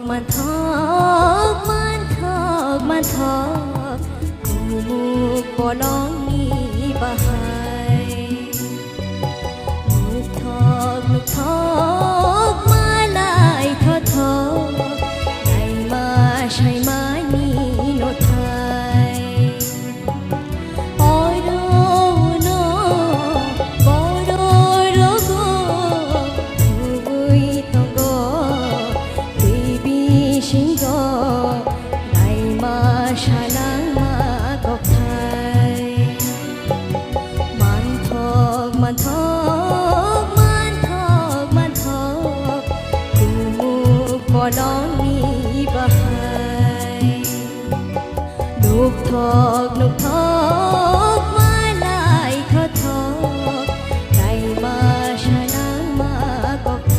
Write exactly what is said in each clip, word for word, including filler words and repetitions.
Manthok, manthok, manthok, kumuk bolongni bahai. Nukthok, nukthok, malai thothok, naima saimani nothai. Oro uno bororogo thubui tongo, twi bisingo naima salangma kokthai. Manthok, manthok, manthok, manthok, kumuk bolongni bahai. Nukthok, nukthok, malai thothok, naima salangma kokthai.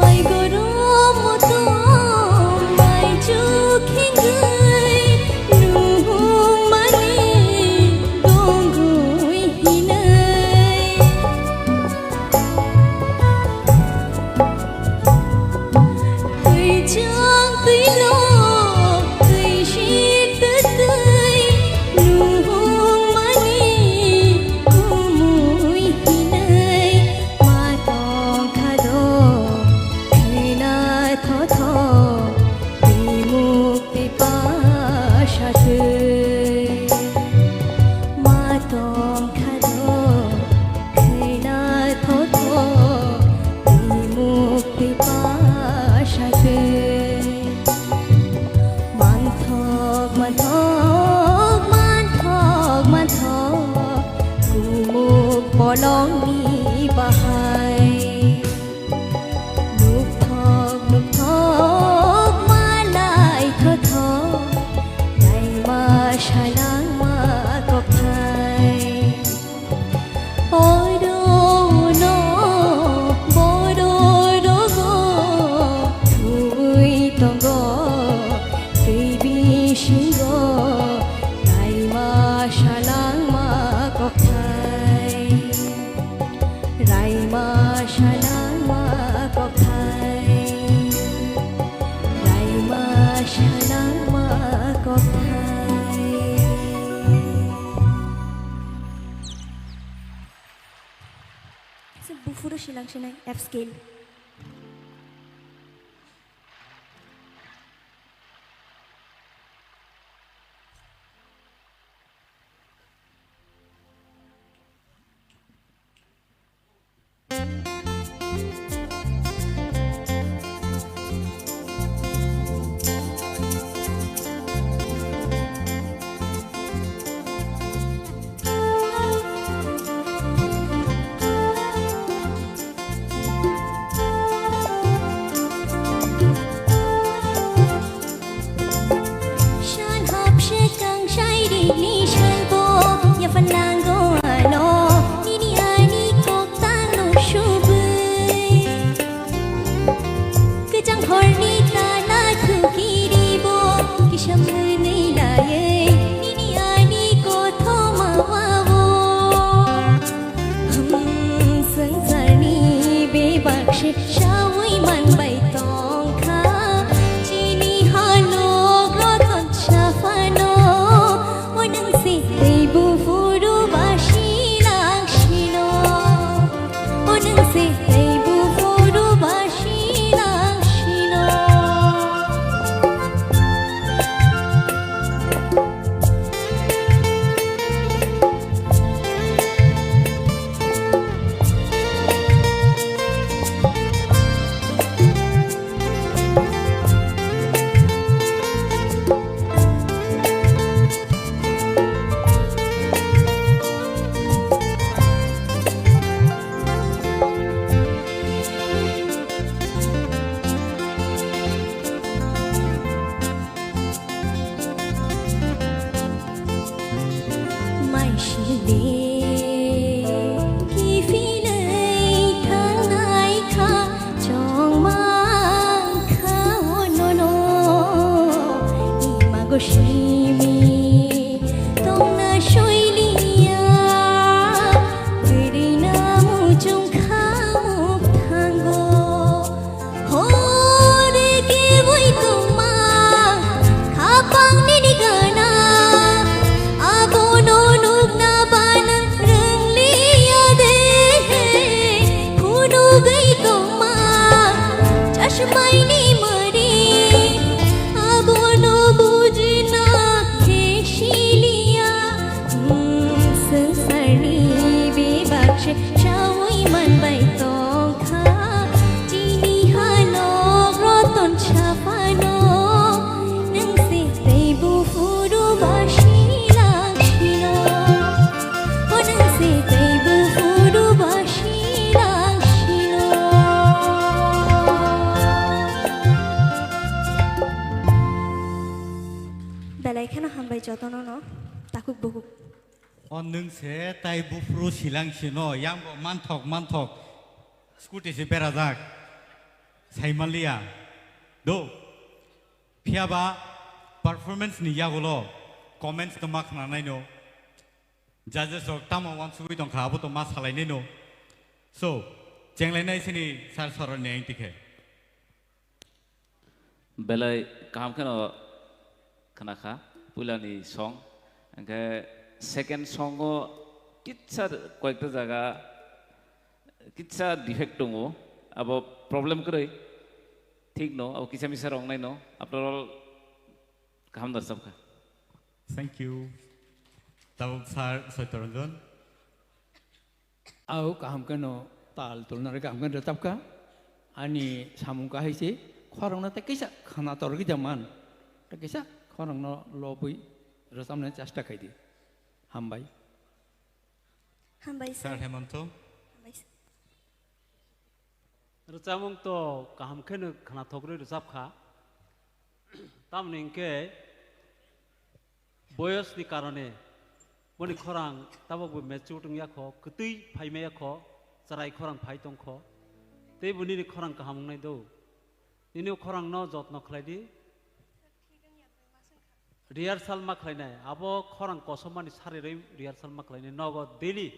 Mai goro motom mai chuk hingwi nuhung mani dongwi hinai. Twi chang twi nok twi sik twi twi nuhung mani kumui hinai ma tong kha do khena thotho bimuk bipasa twi ma tong kha do khena thotho bimuk bipasa twi. Manthok, manthok, manthok, manthok, kumuk bolongni bahai. Nukthok, nukthok, malai thothok, naima salangma kokthai. Oro uno bororogo thubui tongo, twi bisingo naima salangma kokthai, raima salangma kokthai, raima salangma kokthai. Buphuru silang sinai F scale. San hapse kang sairi ni salbo, yaphan nango ano, nini ani kok tangno subui. Kwchang horni tala thukiribo, kisam mwnwi laiwi, nini ani kothoma wao. Hmm, swngcharni bebak se saui manbai tongkha, chini hanok roton saphano, o nwng se tei buphuru basi nang sino. O nwng se tei buphuru basi nang sino. Maiside, kiphilwi Jotono no takhuk bukhuk. O nwng se tai buphuru silang sino, yang bo manthok manthok. Scooty se berajak. Saimanliya. Do. Phiya ba performance ni yagulo comments no ma khna nai no. Judges rok tamo wansugwi tongkha, abo to ma salai nai no. So, chenglai nai sini sir soroni ang tikhe. Belai kaham kheno khna kha, puilani song. Hingkhe second song o kitsa koyekta jaga kitsa defect tongo, abo problem kwrwi. Thik no, abo kisa misa rong nai no. After all, kaham da sab kha. Thank you. Tabuk sir Soitoranjan. Au kaham kheno tal tulnari kaham kheno rwchapkha. Ani samung kahai se khorokno tei kisa khwnator gwi jaman. Tei kisa khorokno lobwi rwchapnani chesta khaidi. Hambai. Hambai sir. Sir Hemanto. Hambai sir. Rwchapmung to kaham kheno khwnathok rwi rwchapkha. Tamoni hwnkhe boyos ni karone boni khorang tabok bo mature wngya kho, kwtwi phaimaya kho, chwrai khorang phai tong kho. Tei bo nini khorang kaham wngnai do. Nini o khorang no jotno khlai di. Rehearsal ma khlainai, abo khorang kosom mani sari rwi rehearsal ma khlainai, nogo daily,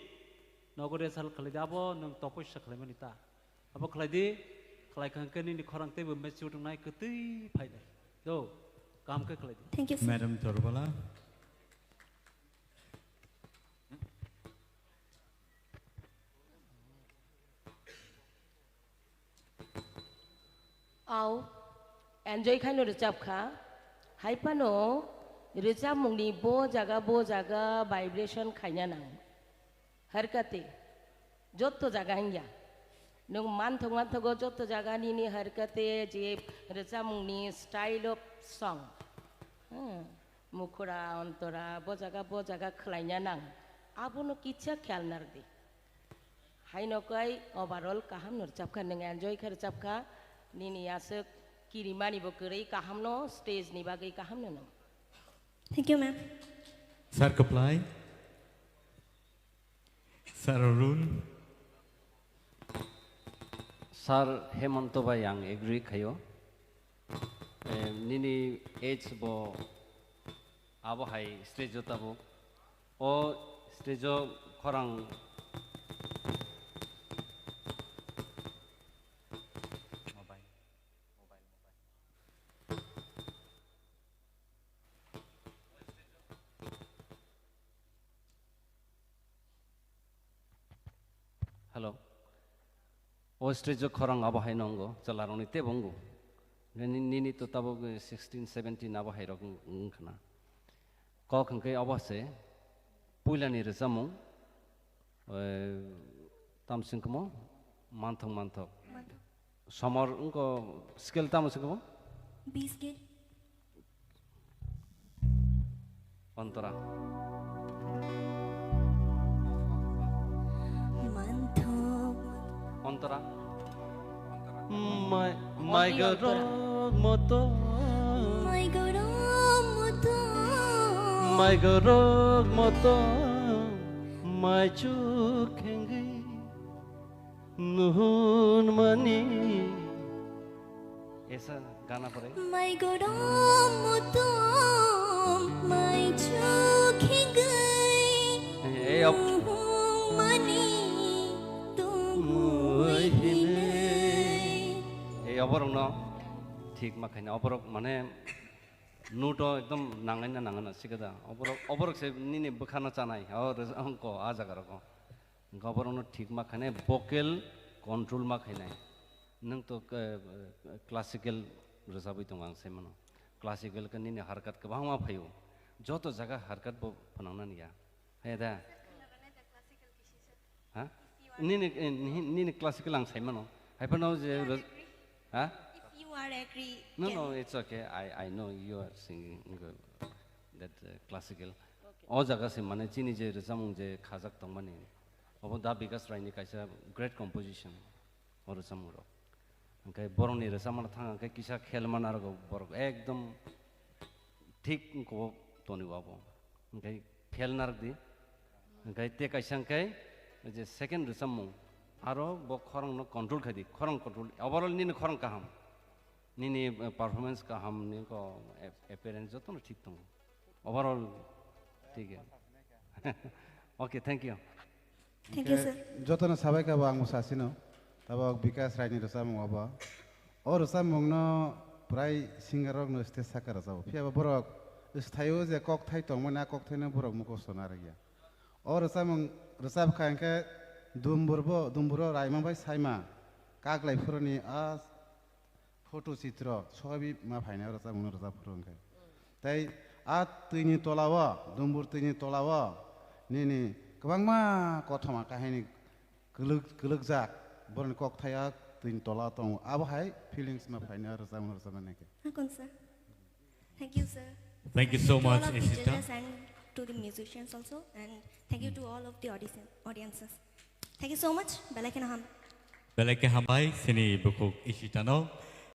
nogo rehearsal khlai di, abo nwng topoisa khlaimani ta. Abo khlai di, khlai kha hwnkhe nini khorang teibo mature wngnai, kwtwi phainai. Do, kaham khe khlai di. Thank you, sir. Madam Torbala. Au, enjoy khaino rwchap kha. Hai phano rwchapmungni bo jaga, bo jaga vibration khaina nang. Harkate, jotto jaga hingya. Nwng manthok manthogo jotto jaga nini harkate je rwchapmungni style of song. Hmm, mukhura, ontora, bo jaga, bo jaga khlaina nang. Abono kitsa khayal narwkdi. Haino kai overall kaham no rwchapkha, nwng enjoy khe rwchapkha, nini aswk kirimani bo kwrwi kaham no, stage ni bagwi kaham no nwng. Thank you, ma'am. Sir Kaplai. Sir Arun. Sir Hemanto bai ang agree khayo. Eh, nini age bo abo hai stage o tabuk. O stage o khorang Hello. O stage o khorang abo hai no wngo, chwla rokni teibo wngo. Nini, nini to tabuk sixteen, seventeen abo hai rok wng, wng khna. Kok hwnkhe obo se, puilani rwchapmung, eh, tam singkamo, manthok manthok. Manthok. Somor wngkho scale tamo se kebo? B scale. Ontora. Manthok. Ontora. Mai, mai gorok moto. Mai gorok moto. Mai gorok moto. Mai chuk khengwi. Nuhun mani. Esa gana pore. Mai gorom mutum, mai chukhi gai. Ei, op- Nuhun mani, tungui hinai. Ei, oborok no thik ma khaina, oborok mane note o ekdom nangaina nangana sikada. Oborok, oborok se nini bwkhano chanai. O, res-, ongko, a jaga rok o. Hingke oborokno thik ma khainai, vocal control ma khainai. Nwng to, eh, classical rwchapwi tongo ang sai mano. Classical khe nini harkat kwbangma phaio. Joto jaga harkat bo phwnangnani ya. Hai da? Ha? Nini, eh, nini, nini classical ang sai mano. Hai phano je rw-, ha? If you are agree, No, can no, it's okay. I, I know you are singing good. That, uh, classical. Okay. O jaga se mane chini je rwchapmung je khajak tongmani. Obo Da Bikas Rai ni kaisa great composition, o rwchapmung rok. Hingke borok ni rwchapmano thang hingke kisa khel mana rok borok ekdom thik wngkho toni abo. Hwnkhe fail narwk di. Hwnkhe tei kaisa hwnkhe je second rwchapmung, aro bo khorang no control khai di, khorang control, overall nini khorang kaham, nini, eh, performance kaham, nini ko ap-, appearance joto no thik tongo, overall thik. Okay, thank you. Thank you, sir. Jotono sabai kha bo ang bo sasino. Tabok Bikas Raini rwchapmung obo. O rwchapmungno prai singer rokno stage saka rwchabo. Phiya bo borok sthaio je kokthai tongmani, a kokthaino borok mukhusto narwkya. O rwchapmung rwchap kha hwnkhe Dumburbo, Dumburo Raima bai Saima kaklai phuruni a photo chitro sobi ma phaina rwchapmungno rwchap phuru hwnkhe. Tei a twini tolao, Dumbur twini tolao nini kwbangma kothoma kahini kwlwk-, kwlwkjak, borokni kokthai a twini tola tongo. Abo hai feelings ma phaina rwchapmung rwchapnai khe. Hakon sir. Thank you, sir. Thank you so much, Ishita. Thank you to all of the judges and to the musicians also, and thank you to all of the audition-, audiences. Thank you so much. Belai kheno ham. Belai khe hambai, sini bukhuk Ishitano.